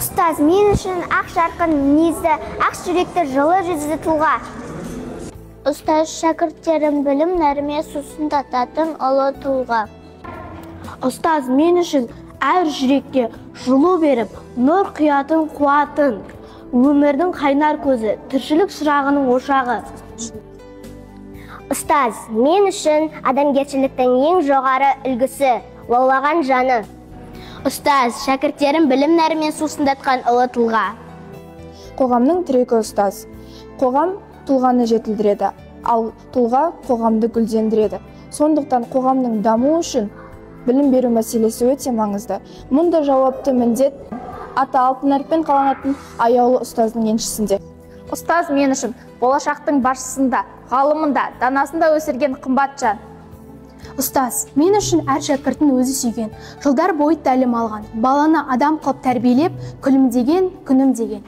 Ұстаз мен үшін ақ жарқын мінезді, ақ жүректі, жылы жүзді тұлға. Ұстаз шәкірттерін білім нәрімен сусындататын ұлы тұлға. Ұстаз мен үшін әр жүрекке жылу беріп, нұр құятын қуатын, өмірдің қайнар көзі, тіршілік шырағының ошағы. Ұстаз мен үшін адамгершіліктің ең жоғары үлгісі, лаулаған жаны. Ұстаз шәкірттерін білім нәрімен сусындатқан ұлы тұлға. Қоғамның тірегі ұстаз. Қоғам тұлғаны жетілдіреді, ал тұлға қоғамды гүлдендіреді. Сондықтан қоғамның дамуы үшін білім беру мәселесі өте маңызды. Мұнда жауапты міндет аты алтын әріппен қаланатын аяулы ұстаздың еншісінде. Ұстаз мен үшін болашақтың басшысында, ғалымында, данасында өсірген қымбат жан. Ұстаз мен үшін әр шәкіртін өзі сүйген, жылдар бойы тәлім алған, баланы адам қылып тәрбиелеп, күлімдеген, күнім деген.